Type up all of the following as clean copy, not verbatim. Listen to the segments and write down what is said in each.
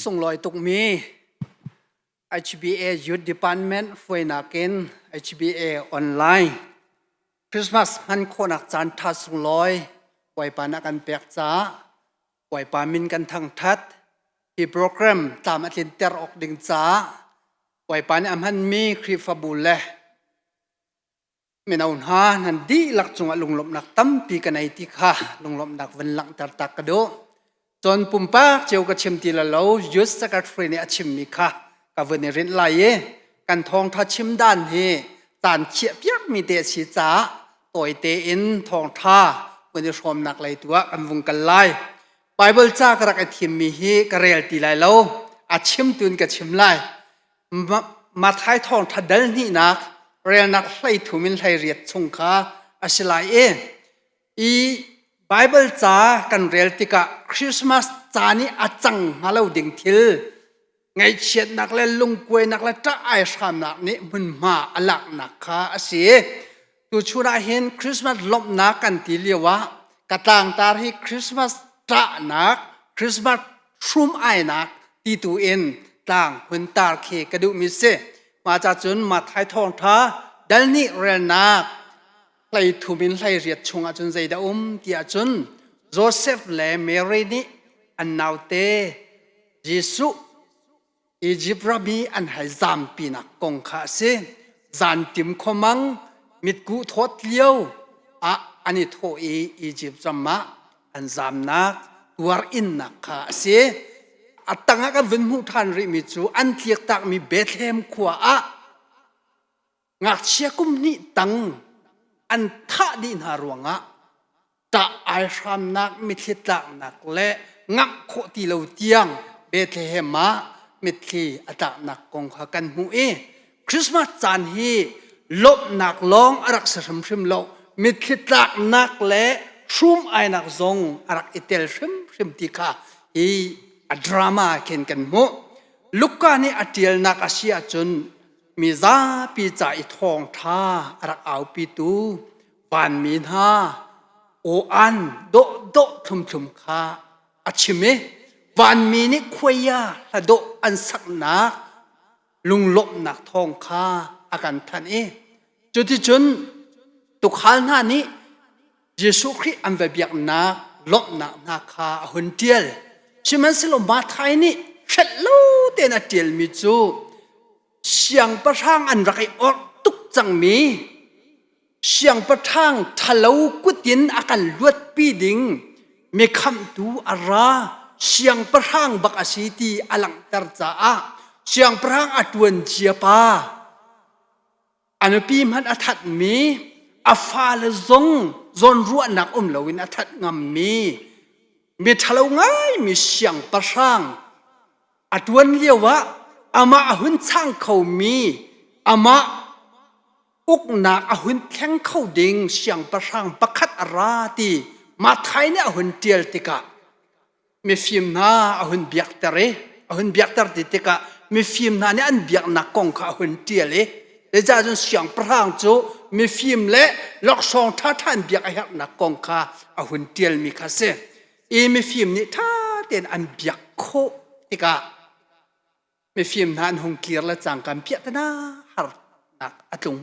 Sunglawi tukmi HBA Youth Department hruainak in HBA Online Christmas hman khawhnak caan ṭha sunglawi Bawipa nih a kan pek caah Bawipa min kan thangṭhat. Hi program tlam a tlinter awk ding caah Bawipa nih a hmanmi Khrihfabu le mino hna nan dihlak cungah lunglawmhnak tampi ka nei ti kha lunglawmhnak van langhter tak ka duh. Cun pumpak cio ka chim ti la lo youth secretary nih a chimmi kha ka vun i rinh lai i kan thawngtha chim dan hi caan khiah piakmi te a si caah tawite in thawngtha vun i hrawmnak lei tu ah kan vung kal lai. Bible ca ka rak i thimmi hi ka rel ti lai lo a chim tu in ka chim lai. Matthai thawngṭha dal hnihnak relnak 13 in 18 chung kha a si lai i i Baibal ca kan rel tikah Christmas caan i a cang hnga lo ding thil ngaihchiatnak le lungkuainak le ṭah ai hramnak nih hmunhma a laknak kha a si. Tuchun ah hin Christmas lawmhnak kan ti lio ah ka tlangtar hi Christmas ṭahnak, Christmas hrum-ainak ti tu in tlang hun tar khi ka duhmi si. Mah ca cun Matthai thawngṭha dal nih relnak 13 in 18 chungah cun zeidah um ti ahcun Joseph le Mary nih an naute Jesuh Izipt ram i an hei zampinak kong kha a si. Zantim khuamang mitkuh thawt lio ah an i thawh i Izipt ram ah an zamnak tuar innak kha a si. A tangah kan vun hmuh ṭhan rihmi cu an tliaktakmi Bethlehem khua ah ngakchia kum hnih tang an thah dih hna ruangah ṭah aihramnak mitthli tlaknak le ngamh khawh ti lo tiang Bethlehem ah mitthli a tlaknak kong kha kan hmuh i Christmas caan hi lawmhnak lawng a rak si hrimhrim lo mitthli tlaknak le hrum ainak zong a rak i tel hrimhrim ti kha hi a drama khin kan hmuh. Luka nih a ṭialnak a si ahcun mi zapi ca i thawngṭha a rak aupitu vanmi hna aw-an dawhdawh thlumthlum kha a chim i vanmi nih khuaia hla dawh an saknak lunglawmhnak thawng kha a kan thanh i cuticun tuukhal hna nih Jesuh Khrih an va biaknak lawmhnak hna kha a hun ṭial. Sihmanhsehlaw Matthai nih hrelh lo tein a ṭialmi cu siangpahrang an rak i orh tuk cangmi siangpahrang ṭhalo kut in a kan luatpi ding mikhamhtu a ra siangpahrang bak a si ti a langhter caah siangpahrang a ṭuan cia pa a nupi hmanh a thatmi a fale zong zawnruahnak um loin a that ngammi mi ṭhalo ngaimi siangpahrang a ṭuan lio ah amah a hun chang khomi amah uknak a hun thleng kho ding siangpahrang pakhat a ra ti Matthai nih a hun ṭial tikah mifim hna a hun biakter i a hun biakter ti tikah mifim hna nih an biaknak kong kha a hun ṭial i zeicah cun siangpahrang cu mifim le laksawng ṭhaṭha an biak a herhnak kong kha a hun ṭialmi kha a si. I mifim nih ṭha tein an biak khawh tikah mifim hna an hung kir le cangka piahtana harnak a tlung.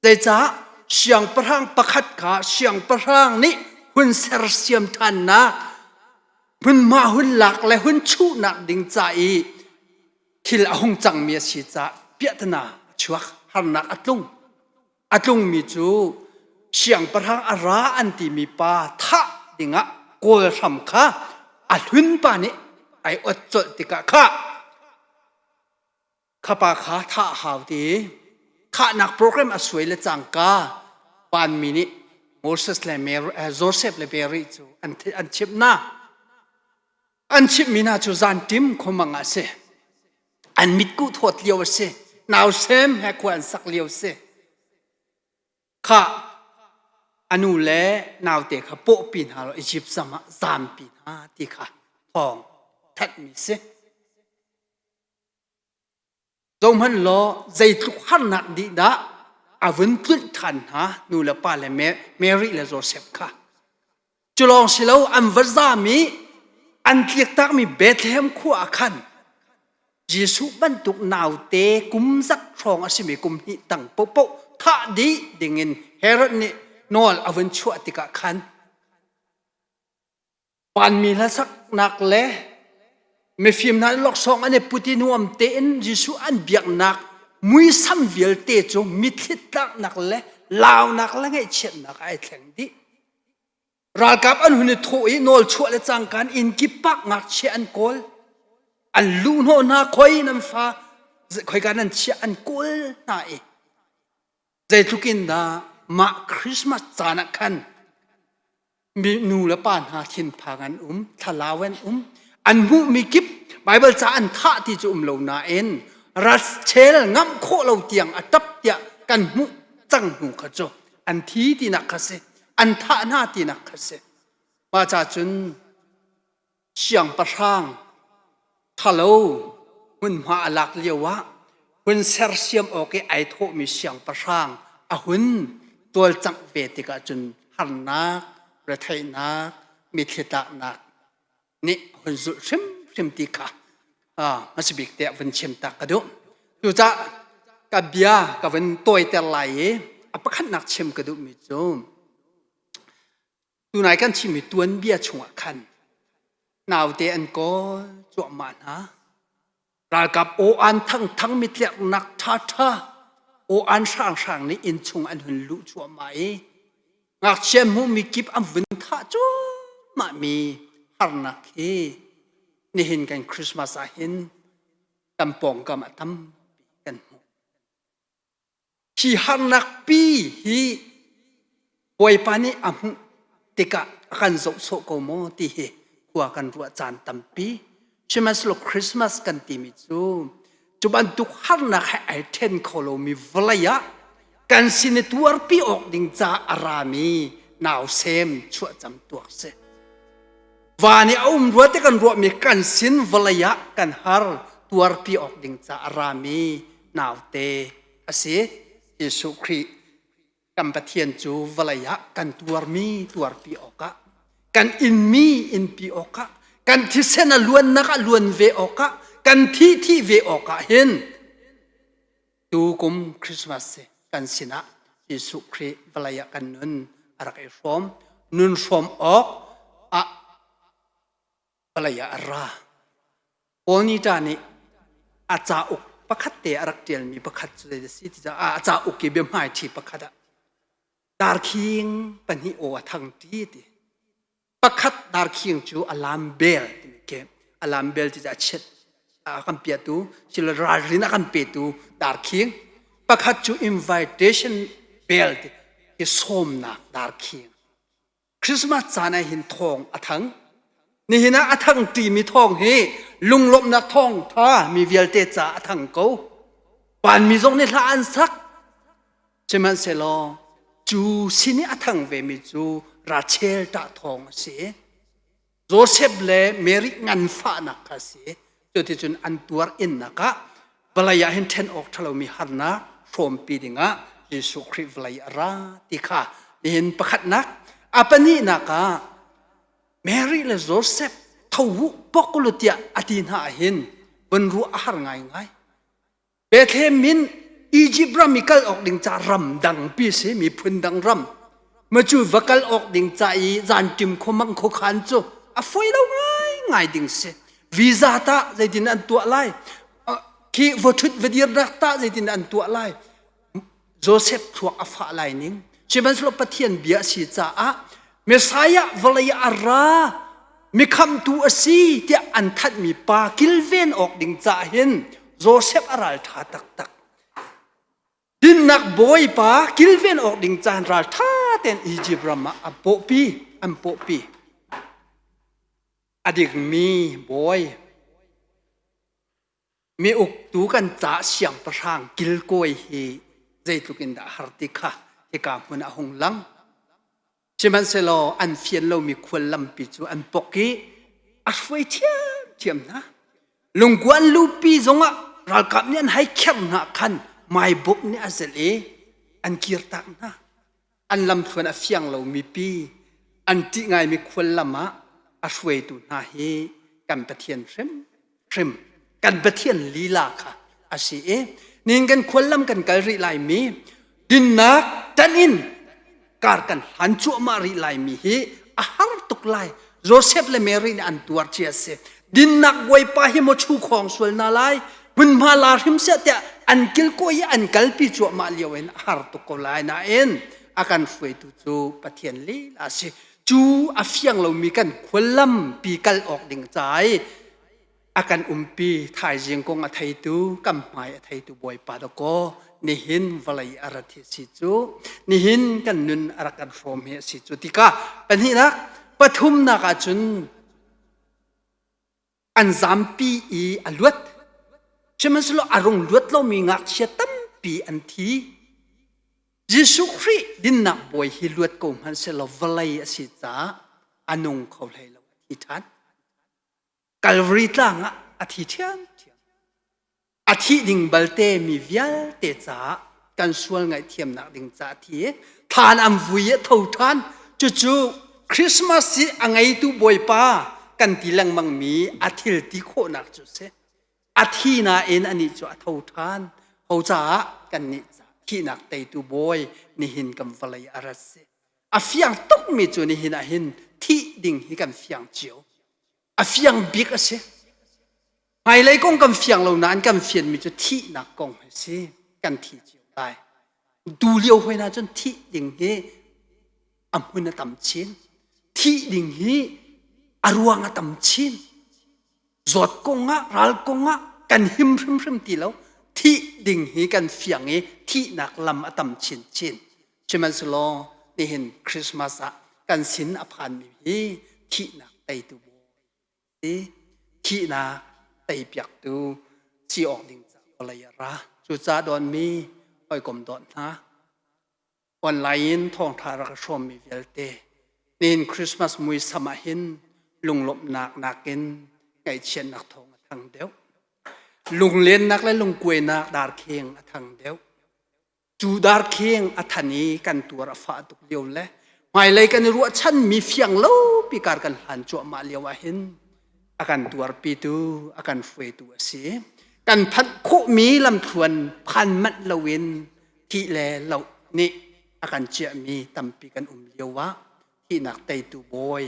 Zeicah siangpahrang pakhat kha siangpahrang nih hun sersiam ṭhannak hmunhma hun lak le hun chuhnak ding ca i thil a hung cangmi a si caah piahtana a chuak harnak a tlung. A tlungmi cu siangpahrang a ra an timi pa thah dingah kawl hram kha a hlun pa nih ai ot colh tikah kha kha pa kha thah hau ti thahnak program a suai le cangka vanmi nih Moses le Mary, Joseph le Mary cu an an chimh hna an chimhmi hna cu zanṭim khuamang ah a si an mitkuh thawt lio a si nausem he khua an sak lio a si kha a nu le naute kha pawhpi hna law Egypt zam ah zampi hna ti kha thawng thanhmi si Zohhmanh law zeitluk harnak dih dah a vun tlunh ṭhan hna nu le pa le Mary le Joseph kha. Cu lawng si lo an va zam i An tliktakmi Bethlehem khua ah khan Jesuh bantuk naute kum zat hrawng a simi kum hnih tang paohpaoh thah dih dingin Herod nih nawl a vun chuah tikah khan vanmi hlasaknak le mifim hna laksawng an i put i nuam tein Jesuh an biaknak muisam vialte cu mitthli tlaknak le launak le ngaihchiatnak ai thleng dih. Ralkap an hun i thawh i nawl chuah le cangka in inn kip ah ngakchia an kawl. An luhhnawh hna khoi nan fa khoika nan chiah an kawl hna i zeitluk in dah mah Christmas caan ah khan mi nu le pa hna thinphang an um, thlalau an um, an hmuhmi kip Bible ca an thah ti cu um lo nain raschel ngamh khawh lo tiang a tap tiah kan hmuh cang hnu kha cu an thi tinak kha si an thah hna tinak kha si mah ca cun siangpahrang thalo hmunhma a lak lio ah hun sersiam awk i ai thawhmi siangpahrang a hun cawlcangh ve tikah cun harnak retheihnak mitthli tlaknak nih hun zulh hrimhrim ti kha hmasa bik te vun chim tak ka duh. Cucah ka bia ka vun tawiter lai i a pakhatnak chim ka duhmi cu tunai kan chimmi tuanbia chungah khan naute an kawl cuahmah hna. Ralkap aw an thangthang mitlerhnak ṭhaṭha aw an hranghrang nih inn chung an hun luh cuahmah i ngakchia hmuhmi kip an vun thah cuahmah mi harnak hi nihin kan Christmas ah hin kan pawngkam ah tampi kan hmuh. Hi harnak pi hi Bawipa nih a hmuh tikah a kan zoh sawh ko maw ti hi khua kan ruah caan tampi. Sihmanhsehlaw Christmas kan timi cu cu bantuk harnak he ai ṭhen kho lomi vawlei ah kan sin i tuarpi awk ding ca a rami nausem chuahcam tuak si. Van i a um rua te kan ruahmi kan sin vawlei ah kan har tuarpi awk ding ca a rami naute a si. Jesuh Khrih kan Pathian cu vawlei ah kan tuarmi tuarpi awkah kan inmi inpi awkah kan thisen a luannak ah luan ve awkah kan thih thih ve awkah hin tu kum Christmas si kan sinah Jesuh Khrih vawlei ah kan nun a rak i hrawm nun hrawm awk ah vawlei ah a ra Paul Nita nih a cauk pakhat te a rak ṭialmi pakhat cu zei a si ti caah a cauk i biahmaiṭhi pakhat ah darkhing pahnih aw a thang ṭi ti. Pakhat darkhing cu alarm bell timi khi alarm bell ti cu a chiat a kan piahtu silo ralrin a kan petu darkhing. Pakhat cu invitation bell ti hi sawmnak darkhing. Christmas caan ah hin thawng a thang. Nihin ah a thang ṭimi thawng hi lunglawmhnak thawng ṭha mi vialte ca a thang ko. Vanmi zong nih hla an sak. Sihmanhsehlaw cu sin i a thang vemi cu Rachel ṭah thawng a si. Joseph le Mary nganfahnak kha a si. Cuticun an tuar innak ah vawlei ah hin ṭhen awk ṭhalomi harnak hrawmpi dingah Jesuh Khrih vawlei a ra ti kha nihin pakhatnak a pahnihnak ah Mary le Joseph tho u pok u tiah a ti hna ah hin vun ruah a har ngaingai. Bethlehem in Egypt ram i kal awk ding ca ram dang pi si miphun dang ram ma cu va kal awk ding ca i zanṭim khuamang khuakhan cu a foi lo ngai ngai ding si visa ta zeitin an tuah lai khi va ṭhut va dirnak ta zeitin an tuah lai Joseph thluak a fah lai ning sihmanhsehlaw Pathian bia a si caah Messiah vawlei a ra mikhamtu a si tiah an thanhmi pa kilven awk ding caah hin Joseph a ralṭha taktak dinnak bawipa kilven awk ding caan ralṭha tein Egypt ram ah a pawhpi an pawhpi a dikmi bawi Mi uktu kan ca siangpahrang kilkawi hi zeitluk in dah har ti kha hika hmun ah hung lang. Sihmanhsehlaw an fian lomi khual lampi cu an pok i a hruai ṭhiamṭhiam hna. Lungkua an lupi zongah ralkap nih an hei kherh hna khan maibawk nih a zelh i an kirtak hna. An lamthluan a fiang lomi pi, an ṭih ngaimi khual lam ah. a hruaitu hna hi kan Pathian hrimhrim kan Pathian lila kha a si i nin kan khuallam kan kal rih laimi dinnak tan in kar kan hlan cuahmah rih laimi hi a har tuk lai. Joseph le Mary nih an tuar cia si. Dinnak Bawipa hi maw chu khawng sual na lai hmunhma la hrim seh tiah an kilkawi i an kalpi cuahmah lio in a har tuk ko lai nain a kan hruaitu cu Pathian lila a si. Cu a fiang lomi kan khuallam pi kal awk ding ca i a kan umpi thaizing kong a theitu kan hmai a theitu Bawipa dakaw nihin vawlei a rat hi si cu nihin kan nun a rak kan hrawm hi a si cu tikah pahnihnak pathumnak ahcun an zampi i a luat sihmanhsehlaw a rung luat lomi ngakchia tampi an thi Jesuh Khrih dinnak bawi hi luat ko hmanhsehlaw vawlei a si caah a nung kho hlei lo a thi ṭhan Calvary tlang ah a thi ṭhiamṭhiam. A thih ding balte mi vialte caah kan sual ngaihthiamnak ding caah a thi i thlan an vui i a tho ṭhan. Cucu Christmas hi a ngeitu Bawipa kan ti lengmang mi a thil ti khawhnak cu a si. A thi nain anih cu a tho ṭhan. Ho caah kannih caah thihnak teitu Bawi nihin kan vawlei a rat si. A fiang tukmi cu nihin ah hin thih ding hi kan fiang cio. A fiang bik a si. Hmailei kong kan fiang lo nain kan fianmi cu thihnak kong a si. Kan thi cio lai. Tu lio hoi na cun thih ding hi a hmun a tam chin. Thih ding hi a ruang a tam chin. Zawt kong ah, ral kong ah kan him hrimhrim ti lo. Thih ding hi kan fiang i thihnak lam a tam chinchin. Sihmanhsehlaw nihin Christmas ah kan sin a phanmi hi thihnak teitu si thihnak teipiaktu si awk ding caah vawlei a ra. Cucaah dawnmi hawikom dawt hna, online in thawngṭha rak i hrawmmi vialte nihin Christmas muisam ah hin lunglawmhnak nakin ngaihchiatnak thawng a thang deuh. Lunglennak le lungkuainak darkhing a thang deuh. Cu darkhing a than i kan tuar a fah tuk lio le hmailei kan i ruahchanmi fiang lopi kar kan hlan cuahmah lio ah hin a kan tuarpitu a kan hruaitu a si. Kan phanh khawhmi lamthluan phan manh loin thih le loh nih a kan ciahmi tampi kan um lio ah thihnak teitu bawi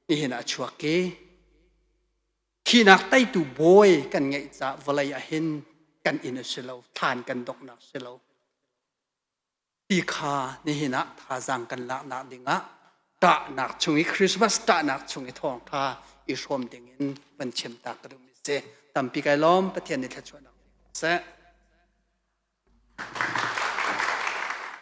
nihin ah a chuak i Thihnak teitu bawi kan ngeih caah vawlei ah hin kan inn a si lo, thlan kan donghnak si lo. Ti kha nihin ah thazaang kan laknak dingah ṭahnak chung i Christmas ṭahnak chung i thawngṭha i hrawm dingin van chim ta ka duhmi si. Tampi kai lawm, Pathian nih thluachuahnak seh.